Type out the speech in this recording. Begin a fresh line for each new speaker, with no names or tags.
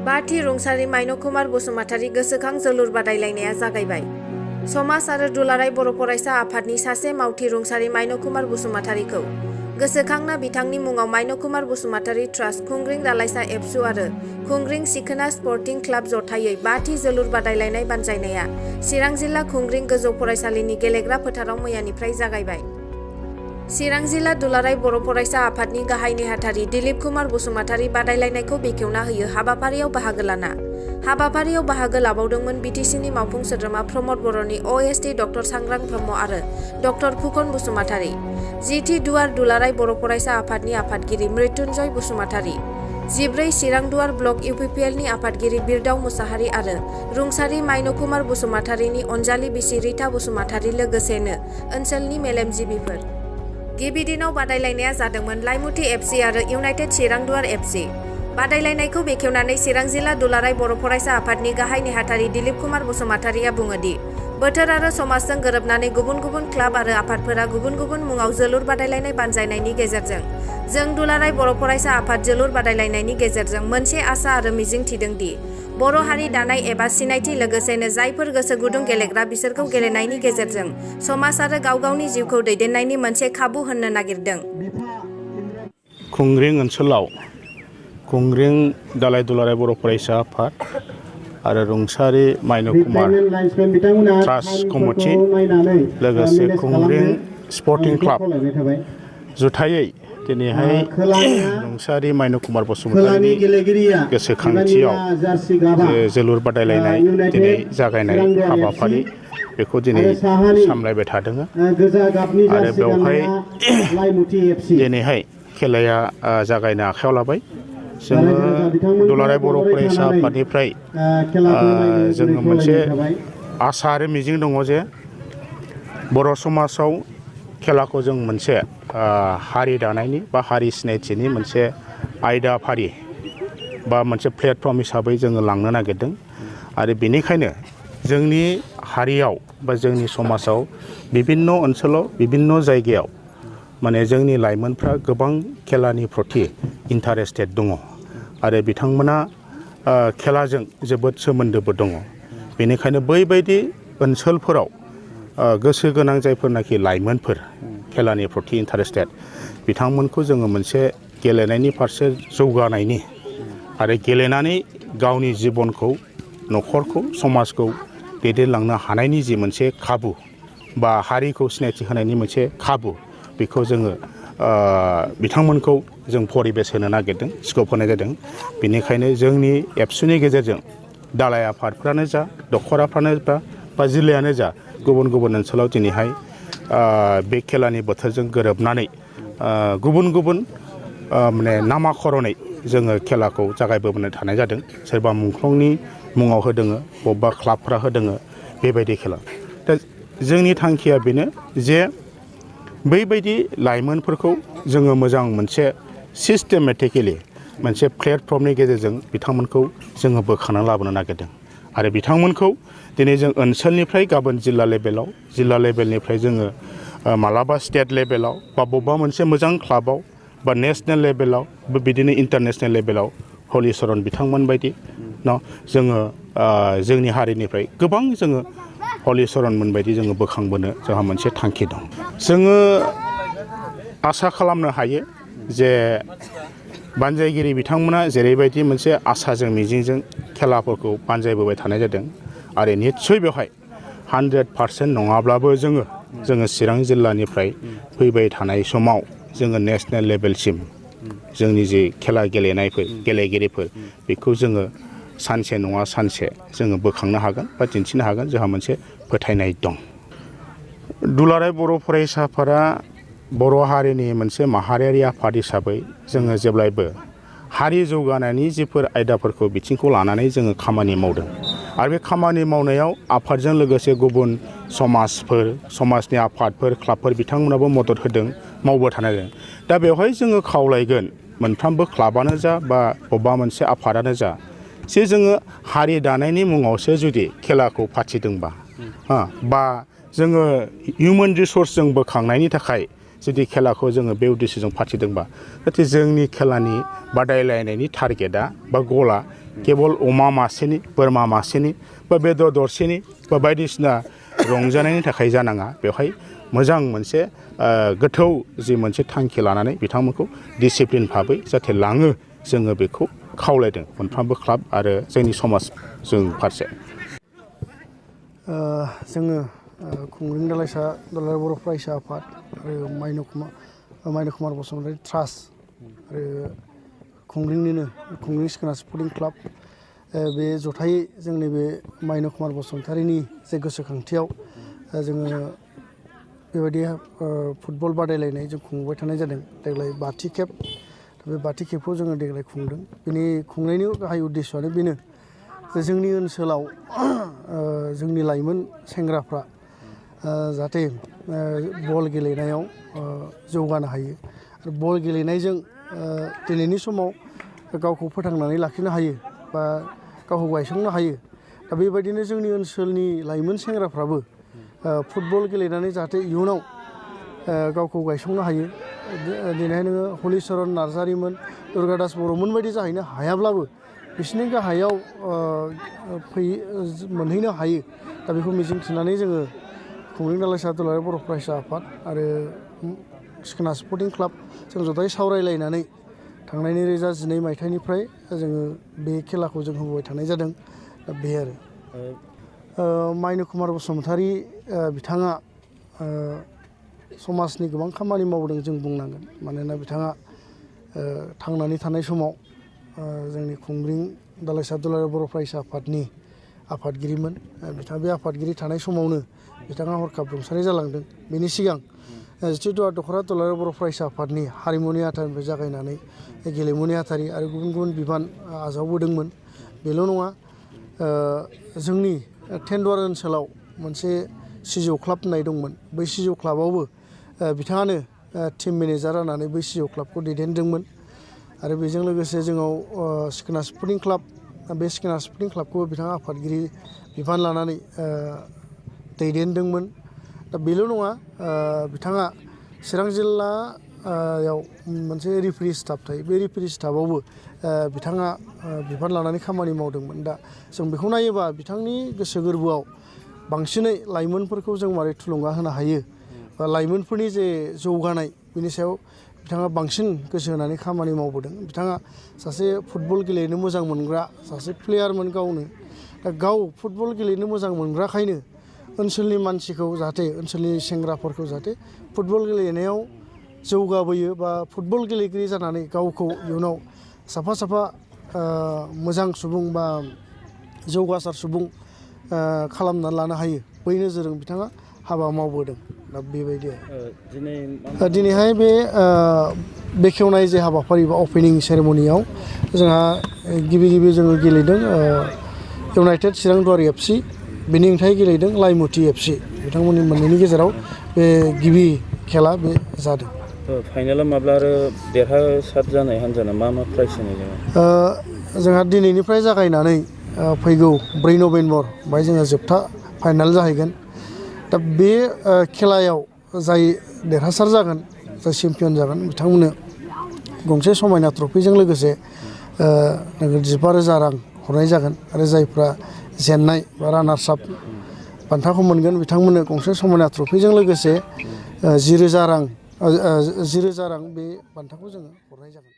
बाथि रुंसारि माइन' कुमार बसुमतारी गोसोखां जोलुर बादायलायनाया जागायबाय। समाज आरो दुलाराय बर' फरायसा आफादनि सासे मावथि रुंसारि माइन' कुमार बसुमतारीखौ गोसोखांना बिथांनि मुङाव माइन' कुमार बसुमतारी ट्रास्ट, खुंग्रिं दालाइसा एबसु आरो खुंग्रिं सिखोना स्पर्टिं क्लाब जथायै बाथि जोलुर बादायलायनाय बानजायनाया चिरां जिल्ला खुंग्रिं गोजौ फरायसालिनि गेलेग्रा फोथाराव मैयानिफ्राय जागायबाय। चिरां जिल्ला दुलाराय बर' फरायसा आफादनि गाहाय नेहाथारि दिलीप कुमार बसुमतारी बादायलायनायखौ बेखेवना होयो हाबाफारियाव बाहागो लाना। हाबाफारियाव बाहागो लाबावदोंमोन बिटिसिनि मावफुं सोद्रोमा प्रमद बर'नि OST डक्टर सांग्रां ब्रह्म आरो डक्टर फुकन बसुमतारी, जिथि दुवार दुलाराय बर' फरायसा आफादनि आफादगिरि मृत्युन्जय बसुमतारी, 14 चिरां दुवार ब्लक UPPLनि आफादगिरि बिरदाव मुसाहारि आरो रुंसारि माइन' कुमार बसुमतारीनि अनजालि बिसि रिता बसुमतारी लोगोसेनो ओनसोलनि मेलेमजिबिफोर। गिबि दिनाव बादायलायनाया जादोंमोन लाइमुथि FC आरो इउनाइटेड चिरां दुवार FC। बादायलायनायखौ बेखेवनानै चिरां जिल्ला दुलाराय बर' फरायसा आफादनि गाहाय नेहाथारि दिलीप कुमार बसुमतारीया बुङोदि बोथोर आरो समाजजों गोरोबनानै गुबुन गुबुन क्लाब आरो आफादफोरा गुबुन गुबुन मुङाव जोलुर बादायलायनाय बानजायनायनि गेजेरजों जों दुलाराय बर' फरायसा आफाद जोलुर बादायलायनायनि गेजेरजों मोनसे आसा आरो मिजिं थिदोंदि बर' हारि दानाय एबा सिनायथि लोगोसेनो जायफोर गोसो गुदुं गेलेग्रा बिसोरखौ गेलेनायनि गेजेरजों समाज आरो गाव गावनि जिउखौ दैदेननायनि मोनसे खाबु होनो नागिरदों।
खुंग्रिं ओनसोलाव खुंग्रिं दालाय दुलाराय बर' फरायसा आफाद आरो रुंसारि माइन' कुमार ट्रास्ट कमिटि लोगोसे खुंग्रिं स्पर्टिं क्लाब जुथायै दिनैहाय रुंसारि माइन' कुमार बसुमतारीनि गोसोखांथियाव जोलुर बादायलायनाय दिनै जागायनाय हाबाफारि बेखौ दिनै सामलायबाय थादों आरो बेवहाय दिनैहाय खेलाया जागायनो आखायाव लाबाय। जोङो दुलाराय बर' फरायसा आफादनिफ्राय जोङो मोनसे आसा आरो मिजिं दङ जे बर' समाजाव खेलाखौ जों मोनसे हारि दानायनि बा हारि सिनायथिनि मोनसे आयदाफारि बा मोनसे प्लेटफर्म हिसाबै जोङो लांनो नागिरदों आरो बेनिखायनो जोंनि हारियाव बा जोंनि समाजाव बिभिन्न ओनसोलाव बिभिन्न जायगायाव माने जोंनि लाइमोनफ्रा गोबां खेलानि प्रति इन्टारेस्टेड दङ आरो बिथांमोना खेलाजों जोबोद सोमोन्दोबो दङ। बेनिखायनो बैबायदि ओनसोलफोराव गोसो गोनां जायफोरनाखि लाइमोनफोर खेलानि प्रति इन्टारेस्टेड बिथांमोनखौ जोङो मोनसे गेलेनायनि फारसे जौगानायनि आरो गेलेनानै गावनि जिबनखौ न'खरखौ समाजखौ दैदेनलांनो हानायनि जि मोनसे खाबु बा हारिखौ सिनायथि होनायनि मोनसे खाबु बेखौ जोङो बिथांमोनखौ जों परिबेस होनो नागिरदों, स्कप होनाय जादों। बेनिखायनो जोंनि एबसुनि गेजेरजों दालाय आफादफ्रानो जा दखराफ्रानो बा जिल्लायानो जा गुबुन गुबुन ओनसोलाव दिनैहाय बे खेलानि बोथोरजों गोरोबनानै गुबुन गुबुन माने नामाखरनै जोङो खेलाखौ जागायबोनो थानाय जादों। सोरबा मुंख्लंनि मुङाव होदोङो, बबेबा क्लाबफ्रा होदोङो बेबायदि खेला। दा जोंनि थांखिया बेनो जे बैबायदि लाइमोनफोरखौ जोङो मोजां मोनसे सिस्टेमेटिकेलि मोनसे प्लेटफर्मनि गेजेरजों बिथांमोनखौ जोङो बोखांना लाबोनो नागिरदों आरो बिथांमोनखौ दिनै जों ओनसोलनिफ्राय गाबोन जिल्ला लेभेलनिफ्राय जोङो मालाबा स्टेट लेभेलाव बा बबेबा मोनसे मोजां क्लाबाव बा नेसनेल लेभेलाव बिदिनो इन्टारनेसनेल लेभेलाव हलिचरन बिथांमोन बायदि जोङो जोंनि हारिनिफ्राय गोबां जोङो हलिचरनमोन बायदि जोङो बोखांबोनो जोंहा मोनसे थांखि दं। जोङो आसा खालामनो हायो जे बानजायगिरि बिथांमोना जेरैबायदि मोनसे आसाजों मिजिंजों खेलाफोरखौ बानजायबोबाय थानाय जादों आरो निस्सय बेवहाय 100% नङाब्लाबो जोङो चिरां जिल्लानिफ्राय फैबाय थानाय समाव जोङो नेसनेल लेभेलसिम जोंनि जे खेला गेलेगिरिफोर बेखौ जोङो सानसे नङा सानसे जोङो बोखांनो हागोन बा दिन्थिनो हागोन जोंहा मोनसे फोथायनाय दं। दुलाराय बर' फरायसाफोरा बर' हारिनि मोनसे माहारियारि आफाद हिसाबै जोङो जेब्लायबो हारि जौगानायनि जिफोर आयदाफोरखौ बिथिंखौ लानानै जोङो खामानि मावदों आरो बे खामानि मावनायाव आफादजों लोगोसे गुबुन समाजनि आफादफोर क्लाबफोर बिथांमोनाबो मदद होदों, मावबाय थानाय जादों। दा बेवहाय जोङो खावलायगोन मोनफ्रोमबो क्लाबानो जा बा बबेबा मोनसे आफादानो जा जे जोङो हारि दानायनि मुङावसो जुदि खेलाखौ फाथिदोंबा बा जोङो हिउमेन रिसर्स जों बोखांनायनि थाखाय जुदि खेलाखौ जोङो बे उद्देশ্যजों फाथिदोंबा जाहाथे जोंनि खेलानि बादायलायनायनि टारगेटआ बा गला केबल अमा मासेनि बोरमा मासेनि बा बेदर दरसेनि बा बायदिसिना रंजानायनि थाखाय जानाङा बेवहाय मोजां मोनसे गोथौ जि मोनसे थांखि लानानै बिथांमोनखौ डिसिप्लिन भाबै जाहाथे लाङो जोङो बेखौ खावलायदों मोनफ्रोमबो क्लाब आरो जोंनि समाजजों फारसे
जोङो खुंग्रिं दालाइसा दुलाराय बर' फरायसा आफाद आरो माइन' कुमार बसुमतारी ट्रास्ट आरो खुंग्रिं सिखोना स्पर्टिं क्लाब बे जथायै जोंनि बे माइन' कुमार बसुमतारीनि जे गोसोखांथियाव जोङो बेबायदि फुटबल बादायलायनाय जों खुंबाय थानाय जादों देग्लाय 5थि खेब बे 5थि खेबखौ जोङो देग्लाय खुंदों बेनि खुंनायनि गाहाय उद्देশ্যआनो बेनो जे जोंनि ओनसोलाव जोंनि लाइमोन सेंग्राफ्रा जाहाथे बल गेलेनायाव जौगानो हायो आरो बल गेलेनायजों दिनैनि समाव गावखौ फोथांनानै लाखिनो हायो बा गावखौ गायसंनो हायो दा बेबायदिनो जोंनि ओनसोलनि लाइमोन सेंग्राफ्राबो फुटबल गेलेनानै जाहाथे इयुनाव गावखौ गायसंनो हायो दिनैहाय नोङो हलिचरन नार्जारिमोन दुर्गादास बर'मोन बायदि जाहैनो हायाब्लाबो बिसोरनि गाहायाव मोनहैनो हायो दा बेखौ मिजिंथिनानै जोङो खुंग्रिं दालाइसा दुलाराय बर' फरायसा आफाद आरो सिखोना स्पर्टिं क्लाब जों जथायै सावरायलायनानै थांनाय 2012 मायथाइनिफ्राय जोङो बे खेलाखौ जों होबोबाय थानाय जादों दा बे आरो माइन' कुमार बसुमतारी बिथाङा समाजनि गोबां खामानि मावदों जों बुंनांगोन मानोना बिथाङा थांनानै थानाय समाव जोंनि खुंग्रिं दालाइसा दुलाराय बर' फरायसा आफादनि आफादगिरिमोन बिथाङा बे आफादगिरि थानाय समावनो बिथाङा हरखाब रुंसारि जालांदों बेनि सिगां जिथु दख'रा दुलाराय बर' फरायसा आफादनि हारिमुनि आथारनिफ्राय जागायनानै गेलेमुनि आथारि आरो गुबुन गुबुन बिबान आजावबोदोंमोन बेल' नङा जोंनि टेन्डुवार ओनसोलाव मोनसे सिजौ क्लाब होननाय दंमोन बै सिजौ क्लाबावबो बिथाङानो टिम मेनेजार जानानै बै सिजौ क्लाबखौ दैदेनदोंमोन आरो बेजों लोगोसे जोंनाव सिखोना स्पर्टिं क्लाब बे सिखोना स्पर्टिं क्लाबखौ बिथाङा आफादगिरि बिबान लानानै दैदेनदोंमोन दा बेल' नङा बिथाङा चिरां जिल्लायाव मोनसे रिफ्रि स्टाफ थायो बे रिफ्रि स्टाफआवबो बिथाङा बिबान लानानै खामानि मावदोंमोन दा जों बेखौ नायोबा बिथांनि गोसो गोरबोआव बांसिनै लाइमोनफोरखौ जों मारै थुलुंगा होनो हायो बा लाइमोनफोरनि जे जौगानाय बिनि सायाव बिथाङा बांसिन गोसो होनानै खामानि मावबोदों बिथाङा सासे फुटबल गेलेनो मोजां मोनग्रा सासे प्लेयारमोन गावनो दा गाव फुटबल गेलेनो मोजां मोनग्राखायनो ओनसोलनि मानसिखौ जाहाथे ओनसोलनि सेंग्राफोरखौ जाहाथे फुटबल गेलेनायाव जौगाबोयो बा फुटबल गेलेगिरि जानानै गावखौ इयुनाव साफा मोजां सुबुं बा जौगासार सुबुं खालामनानै लानो हायो बै नोजोरजों बिथाङा हाबा मावबोदों दा बेबायदि दिनैहाय बे बेखेवनाय जे हाबाफारि बा अपेनिं सेरेमनियाव जोंहा गिबि जोङो गेलेदों इउनाइटेड चिरां दुवार FC बेनि अनगायै गेलेदों लाइमुथि FC बिथांमोननि मोननैनि गेजेराव बे गिबि खेला बे जादों
फाइनाला माब्ला आरो देरहासार जानाय हान्जाना मा प्राइज होनाय जागोन
जोंहा दिनैनिफ्राय जागायनानै फैगौ 4 नभेम्बर बाहाय जोङो जोबथा फाइनाल जाहैगोन दा बे खेलायाव जाय देरहासार जागोन जाय चेम्पियन जागोन बिथांमोननो गंसे समायना ट्रफिजों लोगोसे 15,000 रां हरनाय जागोन आरो जायफ्रा जेननाय बा रानार्स आप बान्थाखौ मोनगोन बिथांमोननो गंसे समायना ट्रफिजों लोगोसे 10,000 रां बे बान्थाखौ जोङो हरनाय जागोन।